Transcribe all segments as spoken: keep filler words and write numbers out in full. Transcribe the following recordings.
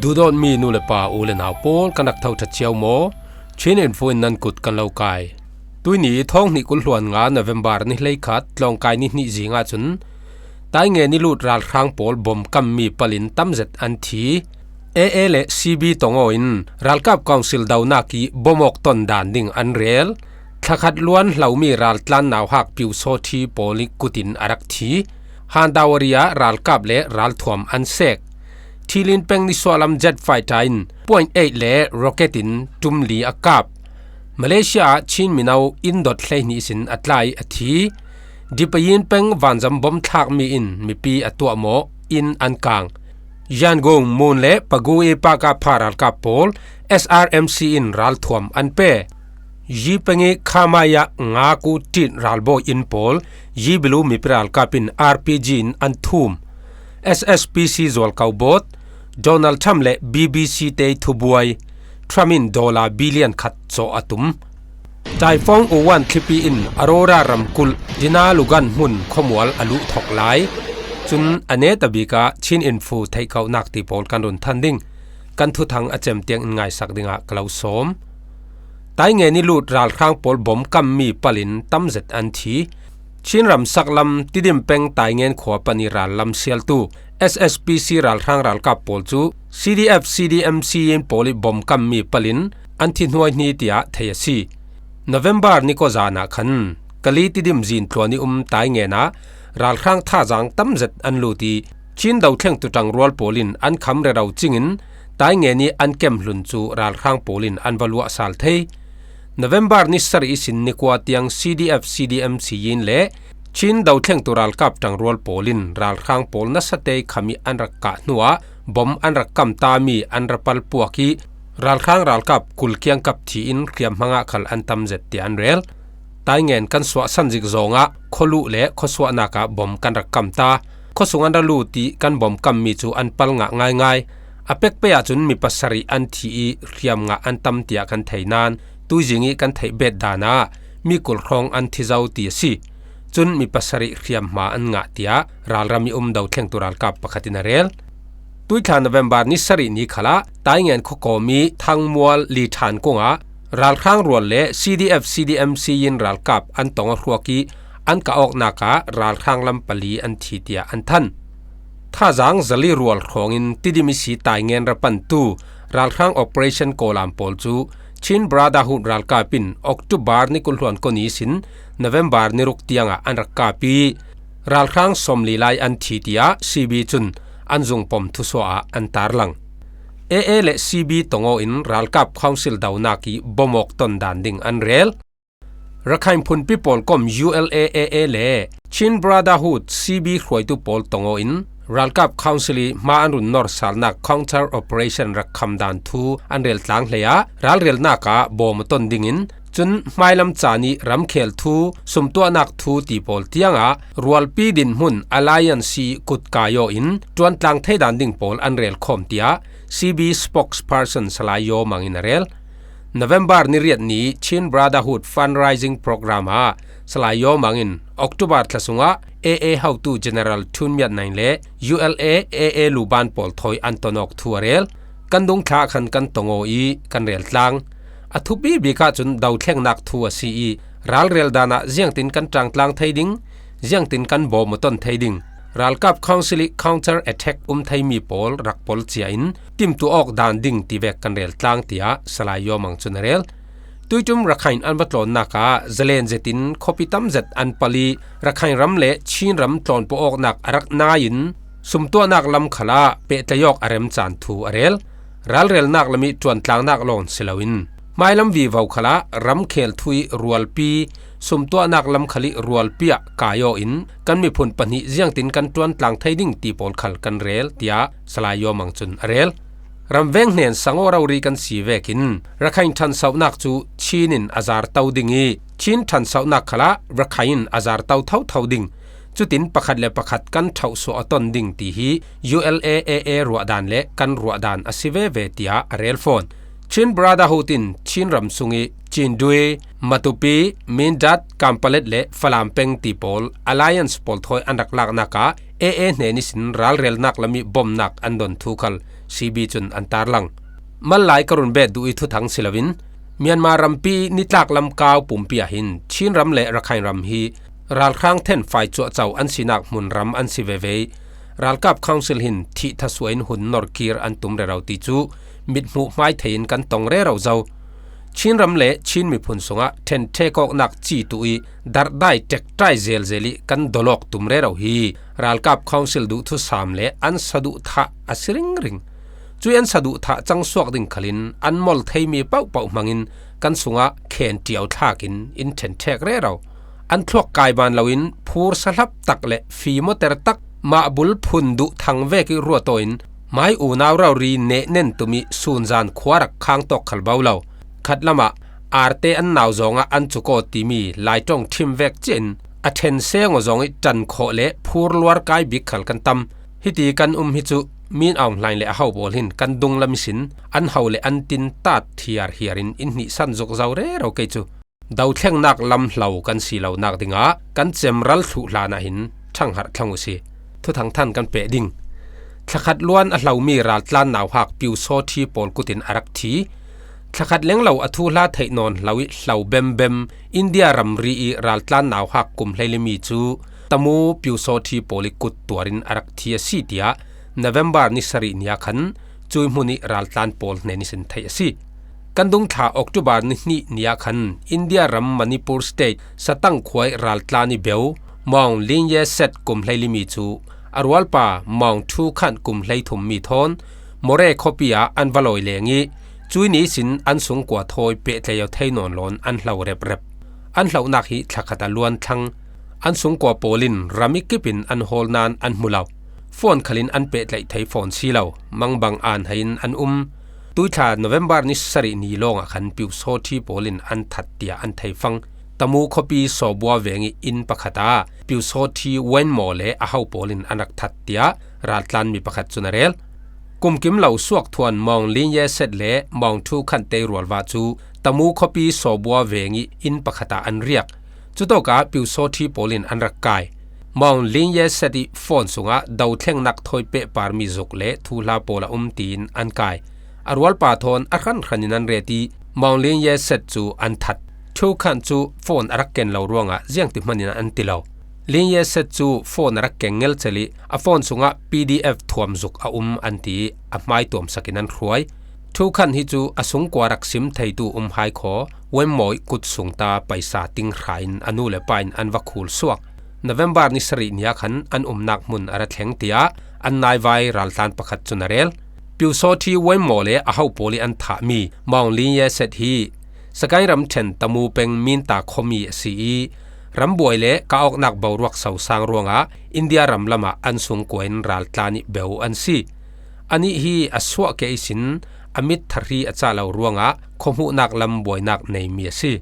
Duhdawtmi nu le pa, u le nau pawl, kan rak tho ṭha cio maw? Chin Info in nan kut kan lo kai. Tuihni thawng hnih kul hluan nga November ni hleikhat, tlawngkai ni hnih zingah cun Taingen i lut ralhrang pawl bom kammi palin tamzet an thi. A A le C B tong aw in ralkap council donak i bom awk ton dan ding an rel. Thlakhat luan hlomi raltlan nauhak Pyu Saw Htee pawl i kut in a rak thi. Handaw area ralkap le ralthuam an sek. Thilin peng nisuahlam jet fighter in point eight le rocket in tum li a kap. Malaysia ah Chin mino inn dot hleihnih sin a tlai a thi. Dipayin peng vanzam bom thlakmi in mipi a tuahmawh, inn an kang. Yangon, Mon le Pagu i Pakapha ralkap pawl S R M C in ralthuam an pe. Yi peng i Khamaya nga ku tit ralbawi inn pawl Yi Bilu mipi ralkap in R P G in an thum. S S P C zualko bawt, Donald Trump le B B C te thubuai, Trump in dollar billion khat cawh a tum. Typhoon Uwan thlipi in Aurora ramkulh Dinalugan hmun khuamual a luh thawk lai. Cun a netabik ah Chin Info theihkauhnak ti pawl kan run than ding. Kan thuthang a cem tiang in ngaisak dingah ka lo sawm. Taingen i lut ralhrang pawl bom kammi palin tamzet an thi. Chin ram saklam Tidim peng Taingen khua pan i rallam sialtu S S P C ralhrang ralkap pawl cu C D F C D M C in pawl i bom kammi palin an thi hnuaihni tiah thei a si. November ni kua zan ah khan Kali Tidim zin tluan i um Taingen ah ralhrang thazaang tamzet an lut i Chin dothlengtu ṭangrual pawl in an kham rero cingin Taingen i an kem hlun cu ralhrang pawl in an va luah sal thei. November ni sarih ihsin ni kua tiang C D F C D M C in le Chin dothlengtu ralkap ṭangrual pawl in ralhrang pawl nasa te i kham i an rak kah hnuah bom an rak kam tami an ra pal puak i ralhrang ralkap kul kiangkap thi in hriamhmang ah khal an tamzet tiah an rel. Taingen kan suahsan zik zawng ah khualuh le khuasuahnak ah bom kan rak kam ta. Khuasung an ra lut i kan bom kammi cu an pal ngah ngaingai. A pekpei ahcun mi pasarih an thi i hriam ngah an tam tiah kan thei nain tuizing i kan theih bet dan ah mi kul hrawng an thi zo ti a si. Cun mi pasarih hriamhma an ngah tiah ralram i um dothlengtu ralkap pakhat in a rel. Tuithla November ni sarih ni khalah Taingen khuakawm i Thangmual Lithan kung ah ralhrang rual le C D F C D M C in ralkap an tong a hruak i an kah awknak ah ralhrang lam pali an thi tiah an than. Thazaang zali rual hrawngin Tidim ihsi Taingen ra pantu ralhrang operation kawlam pawl cu Chin Brotherhood ralkap in October ni kul hluan kua ni ihsin November ni ruk tiangah an rak kap i ralhrang sawmli lai an thi tiah C B cun an zungpom thusuah ah an tarlang. A A le C B tong aw in ralkap council donak i bom awk ton dan ding an rel. Rakhine phunpi pawl kom U L A A A le Chin Brotherhood C B hruaitu pawl tong aw in ralkap council i hma an run nor salnak counter operation rak kham dan thu an rel tlang hlei ah ralrelnak ah bawm a ton dingin cun hmailam caan i ramkhel thu, sumtuahnak thu ti pawl tiangah rualpi dinhmun alliance i kut kai aw in ṭuantlang thei dan ding pawl an rel khawm tiah C B spokesperson Salai Yaw Mang in a rel. November ni riat ni Chin Brotherhood Fundraising Program ah Salai Yaw Mang in October thla sungah A A hotu General Thun Myat Naing le U L A A A luban pawl thawi an ton awk thu a rel. Kan dungthla khan kan tong aw i kan rel tlang. A thupi bik ahcun dothlengnak thu a si i ralrel dan ah ziangtin kan ṭangtlang thei ding, ziangtin kan bawm a ton thei ding, ralkap council i counter attack um theimi pawl rak pol cia in timtuah awk dan ding ti vek kan rel tlang tiah Salai Yaw Mang cun a rel. Tuiṭum Rakhine an va tlawnnak ah zalen zetin khuapi tamzet an pal i Rakhine ram le Chin ram tlawnpuah awknak a rak nai in sumtuahnak lam khalah pehtlai awk a remcaan thu a rel. Ralrelnak lam i ṭuantlangnak lawng si loin hmailam vivo khalah ramkhel thu i rualpi, sumtuahnak lam khal i rualpi ah kai aw in kan miphun pahnih ziangtin kan ṭuantlang thei ding ti pawl khal kan rel tiah Salai Yaw Mang cun a rel. Ramveng hnen sang aw rori kan si vekin Rakhine ṭhansohnak cu Chin in a zarto ding i Chin ṭhansohnak khalah Rakhine in a zarto thotho ding. Cutin pakhat le pakhat kan ṭhohsuah a ton ding ti hi U L A A A ruahdan le kan ruahdan a si veve tiah a rel fawn. Chin Brotherhood in Chin ram sung i Chindwin, Matupi, Mindat, Kanpetlet le Falam peng ti pawl alliance pawl thawi an rak laknak ah A A hnen ihsin ralrelnak lam i bawmnak an don thu khal C B cun an tarlang. Manlai ka run bet duh i thuthang si loin Myanmar rampi nitlak lam kau pumpi ah hin Chin ram le Rakhine ram hi ralhrang then fai cuahco an sinak hmun ram an si veve. Ralkap Council hin thih thasuah in hun norkir an tum rero ti cu mithmuh hmai thei in kan tong rero zo. Chin ram le Chin miphun sungah ṭhenṭhek awknak ci tu i darhdai ṭekṭai zelzel i kan dawlawk tum rero hi ralkap Council duhthusam le an saduhthah a si ringring. Cui an saduhthah cangsuak ding khalin an mol theimi pohpoh hmangin kan sungah khen ṭiau thlakin in ṭhenṭhek rero. An thluak kai ban loin phur sahlap tak le fimoter tak mah bul phun duh thang vek i ruataw in mai unau rori nehnen tum i sunzan khua rak khang tawk khal bo lo. Khat lamah arte an nau zawngah an cukaw timi laiṭong ṭhim vek ciain a ṭhen seng aw zawng i ṭan khawh le phur luar kai bik khal kan tam. Hiti kan um hi cu Min Aung Hlaing le a ho pawl hin kan dunglam ihsin an ho le an tin tat thiar hiar in in hnihsan zuk zo rero kei cu. Dothlengnak lam hlo kan si lonak dingah kan cemral thluh hlan ah hin ṭhangharh thlang uh si. Thuthang than kan peh ding. Thlakhat luan a hlomi raltlan nauhak Piusawthi pawl kut in a rak thi. Thlakhat lenglo a thuhla theih nawn hlo i hlo bembem India ramri i raltlan nauhak kum hleilimi cu Tamu Piusawthi pawl i kut tuar in a rak thi a si, tiah November ni sarih ni ah khan cui hmun i raltlan pawl hnen ihsin theih a si. Kan dungthla October ni hnih ni ah khan India ram Manipur State Satang khua i raltlan i beu Maung Lin Ye Set kum hleilimi cu a rualpa Maung Thu Khanh kum hleithum mi thawn Moreh khuapi ah an va lawi leng i cui ni ihsin an sungkua thawi pehtlaih aw thei nawn lawn an hlo reprep. An hlohnak hi thlakhat a luan thlang. An sungkua pawl in ram i kip in an hawl nain an hmu lo. Phone khalin an pehtlaih thei fawn si lo. Mangbang aan hai in an um. Tuithla November ni sarih ni lawngah khan Piusawthi pawl in an that tiah an thei fang. Tamu khuapi Sawbua veng i inn pakhat ah Piusawthi Wenmaw le a ho pawl in an rak that tiah raltlan mi pakhat cun a rel. Kumkim lo suak thuan Maung Lin Ye Set le Maung Thu Khanh te rualva cu Tamu khuapi Sawbua veng i inn pakhat ah an riak. Cutawkah Piusawthi pawl in an rak kai. Maung Lin Ye Set i phone sungah dothlengnak thawi pehparmi zuk le thuhla pawl a um tiin an kai. A rualpa thawn a hranhran in an ret i Maung Lin Ye Set cu an that. Thu Khanh cu phone a rak ken lo ruangah ziangti hman in an ti lo. Lin Ye Set cu phone a rak keng ngelcel i a phone sungah P D F thuam zuk a um an ti i a hmai tuamsak in an hruai. Thu Khanh hi cu a sungkua rak sim theitu um hai khaw Wenmaw i kut sung ta paisa ting hra in a nu le pa in an va khul suak. November ni sarih ni ah khan an umnak hmun a ra thleng tiah an naivai raltlan pakhat cun a rel. Piusawthi Wenmaw le a ho pawl i an thahmi Maung Lin Ye Set hi Sagaing ramṭhen Tamu peng Minta khuami a si i, rambuai le kah awknak boruak sosang ruangah India ram lamah an sungkua in raltlan i beu an si. Anih hi a suahkeh ihsin a mit thahri a cah lo ruangah khuahmuhnak lam buainak neimi a si.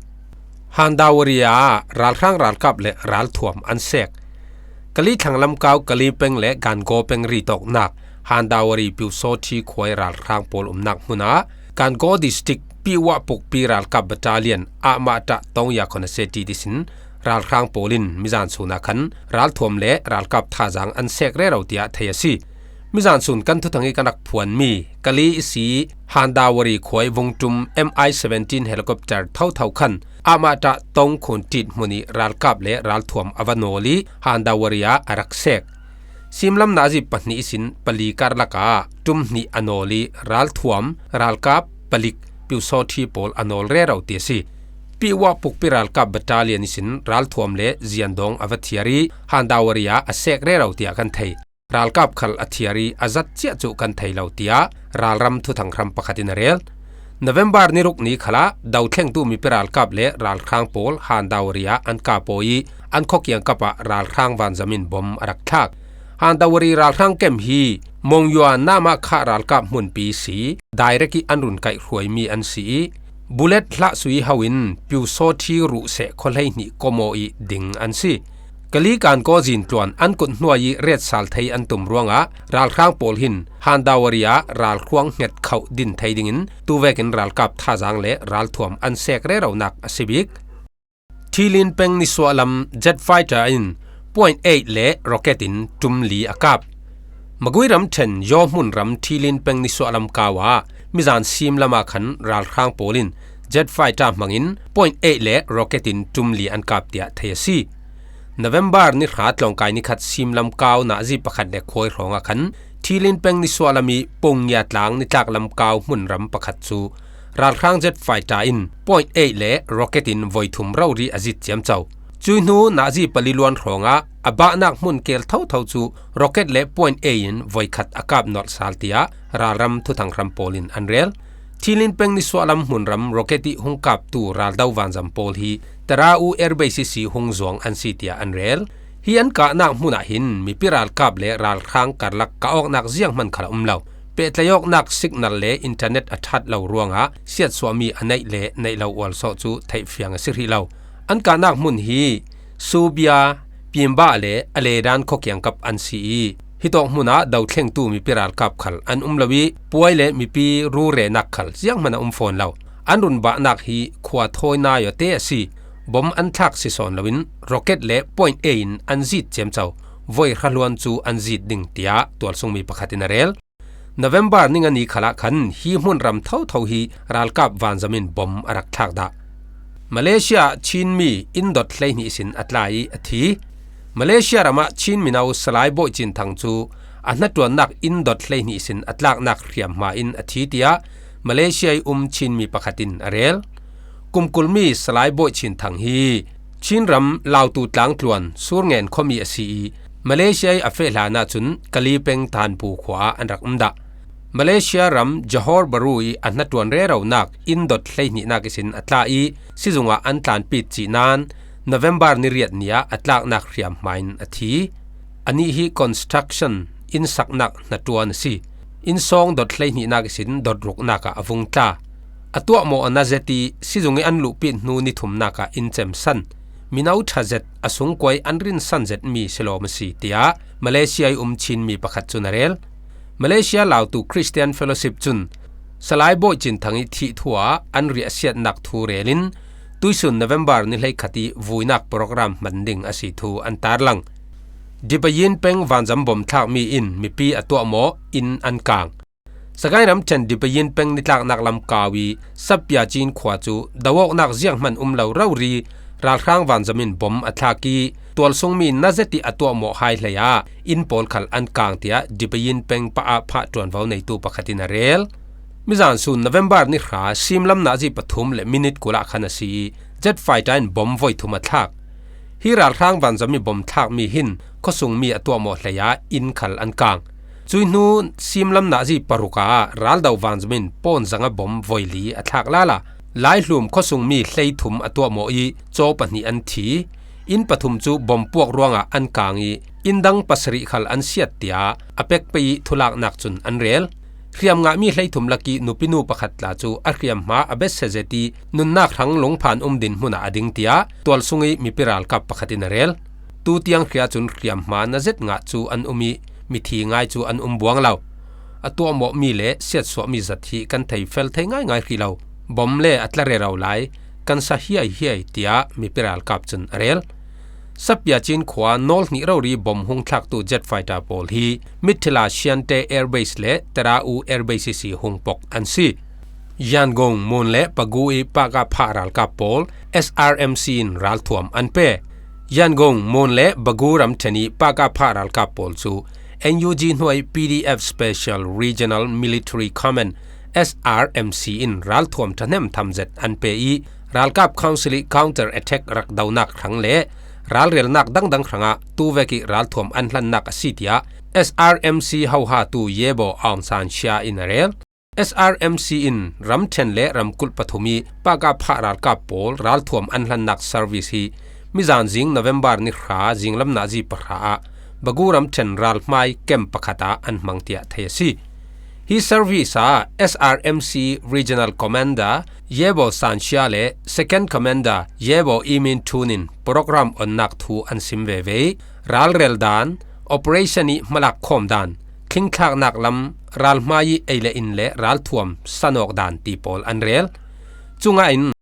Handawari ah ralhrang ralkap le ralthuam an sek. Kali thlanglam kau Kali peng le Gangaw peng ritawknak Handawari Piusawthi khuai ralhrang pawl umnak hmunah Gangaw District Piwah Pukpi ralkap battalion ahmah ṭah tong ya khon a se ṭi ihsin ralhrang pawl in mizan sun ah khan ralthuam le ralkap thazaang an sek rero tiah thei a si. Mizan sun kan thuthang i kan rak phuanmi Kali i si Handawari khuai vungṭum M I seventeen helicopter thotho khan ahmah ṭah tong khun ṭit hmun i ralkap le ralthuam a va nawl i Handawari ah a rak sek. Simlam nazi pahnih ihsin pali karlak ah ṭum hnih a nawl i ralthuam, ralkap, palik, Piusawthi pawl a nawl rero ti a si. Piwah Pukpi ralkap battalion ihsin ralthuam le ziandawng a va thiar i Handawari ah a sek rero tiah kan thei. Ralkap khal a thiar i a zat ciah cu kan thei lo tiah ralram thuthang hram pakhat in a rel. November ni ruk ni khalah dothlengtu mipi ralkap le ralhrang pawl Handawari ah an kah pawi i an khua kiangkap ah ralhrang vanzam in bom a rak thlak. Handawari ralhrang kem hi Mongyua Nama Kha ralkap hmunpi si direct i an run kaih hruaimi an si i bullet hlahsui ho in Piusawthi ruhseh khuahleihnih komaw i ding an si. Kali Gangaw zintluan an kut hnuai i retsal thei an tum ruangah ralhrang pawl hin Handawari ah ralhruang hnget khauh din thei dingin tuvekin ralkap thazaang le ralthuam an sek reronak a si bik. Thilin peng nisuahlam jet fighter in point eight le rocket in ṭum li a kap. Magui ramṭhen Yaw hmunram Thilin peng nisuah lam kau ah mizan sim lamah khan ralhrang pawl in jet fighter hmangin point eight le rocket in ṭum li an kap tiah thei a si. November ni hra tlawngkai ni khat sim lam kau nazi pakhat le khuai hrawngah khan Thilin peng nisuah lam ih Pungia tlang nitlak lam kau hmunram pakhat cu ralhrang jet fighter in point eight le rocket in voi thum rori a zit ciamco. Cui hnu nazi pali luan hrawngah a bahnak hmun kel thotho cu rocket le point eight in voi khat a kap nawlh sal tiah ralram thuthang hram pawl in an rel. Thilin peng nisuah lam hmunram rocket ih hung kaptu raldo vanzam pawl hi Tara U Air Base ihsi hung zuang an si tiah an rel. Hi an kahnak hmunah hin mipi ralkap le ralhrang karlak kah awknak zianghman khal a um lo. Pehtlaih awknak signal le internet a ṭhat lo ruangah siatsuahmi a neih le neih lo ualsawh cu theihfiang a si hrih lo. An kahnak hmun hi Subia, Pimbah le Aledan khua kiangkap an si ih, hitawk hmunah dothlengtu mipi ralkap khal an um lo ih, puai le mipi rurenak khal zianghman a um fawn lo. An runbahnak hi khua thawi nai awte a si. Bom an thlak si sawn loin rocket le point eight in an zit ciamco. Voi hrahluan cu an zit ding tiah tualsungmi pakhat in a rel. November ni nga ni khalah khan hi hmunram thotho hi ralkap vanzam in bom a rak thlak dah. Malaysia Chinmi inn dot hleihnih ihsin a tla ih a thi. Malaysia ramah Chin mino Salai Bawi Cin Thang cu a hnaṭuannak inn dot hleihnih ihsin a tlaknak hriamhma in a thi tiah Malaysia ih um Chinmi pakhat in a rel. Kumkulmi Salai Bawi Cin Thang hi Chin ram Lautu tlangtluan Surngen khuami a si ih, Malaysia ih a feh hlan ahcun Kali peng Tanpu khua ah an rak um dah. Malaysia ram Johor Bahru ih a hnaṭuan reronak inn dot hleihnihnak ihsin a tla ih, sizung ah an tlanpit cih nan November ni riat ni ah a tlaknak hriamhma in a thi. Anih hi construction, innsaknak hnaṭuan a si. Innsawng dot hleihnihnak ihsin dot ruknak ah a vung tla. A tuahmawh a na zet ih sizung ih an luhpit hnu ni thumnak ah in cemsan. Mino ṭha zet a sungkuai an rinsan zetmi si lawm a si, tiah Malaysia ih um Chinmi pakhat cun a rel. Malaysia Lautu Christian Fellowship cun Salai Bawi Cin Thang ih thih thu ah an riahsiatnak thu relin tuihsun November ni hleikhat ih vuinak program hman ding a si thu an tarlang. Dipayin peng vanzam bom thlakmi in mipi a tuahmawh in an kang. Sagaing ramṭhen Dipayin peng nitlaknak lam kau ih Sapia Cin khua cu do awknak zianghman um lo rori ralhrang vanzam in bom a thlak ih tualsungmi na zet ih a tuahmawh hai hlei ah inn pawl khal an kang, tiah Dipayin peng pa ah phah ṭuanvo neitu pakhat in a rel. Mizan sun November ni hra simlam nazi pathum le minit kul ah khan a si ih jet fighter in bom voi thum a thlak. Hi ralhrang vanzam ih bom thlakmi hin khuasungmi a tuahmawh hlei ah inn khal an kang. Cui hnu simlam nazi paruk ah raldo vanzam in pawn zanga bom voi li a thlak lala. Laihlum khuasungmi hleithum a tuahmawh ih caw pahnih an thi. Inn pathum cu bom puak ruangah an kang ih inn dang pasarih khal an siat, tiah a pek pei ih thulaknak cun an rel. Hriam ngahmi hleithum lakih nupinu pakhat tla cu a hriamhma a betsia zet ih nunnak hrang lungphan um dinhmun ah a ding, tiah tualsung ih mipi ralkap pakhat in a rel. Tutiang hri ahcun hriamhma na zet ngah cu an um ih mithi ngai cu an um buang lo. A tuahmawhmi le siatsuahmi zat hi kan thei fel thei ngaingai hrih lo. Bom le a tla rero lai kan sa hiaihiai, tiah mipi ralkap cun a rel. Sapia Cin khua nawl hnih rori bom hung thlaktu jet fighter pawl hi Mithila Siante Air Base le Terau Air Base ihsi hung pok an si. Yangon, Mon le Pagu ih Pakapha ralkap pawl S R M C in ralthuam an pe. Yangon, Mon le Bagu ramṭhen ih Pakapha ralkap pawl cu N U G hnuai P D F Special Regional Military Command S R M C in ralthuam ṭhahnem tham zet an pe ih ralkap council ih counter attack rak donak hrang le ralrelnak dangdang hrangah tuvek ih ralthuam an hlannak a si, tiah S R M C hohatu Yebo Aung San Suu Kyi in a rel. S R M C in ramṭhen le ramkulh pathum ih Pakapha ralkap pawl ralthuam an hlannak service hi mizan zing November ni hra zinglam nazi pahra ah Bagu ramṭhen ralhmai camp pakhat ah an hmang tiah thei a si. Hi service ah S R M C Regional Commander Yebo San Suu Kyi le Second Commander Yebo Imin Thun in program onnak thu an sim veve ih ralrel dan, operation ih hmalak khawm dan, thlingthlaknak lam, ralhmai ih ei le in le ralthuam sanawk dan ti pawl an rel. Cungah in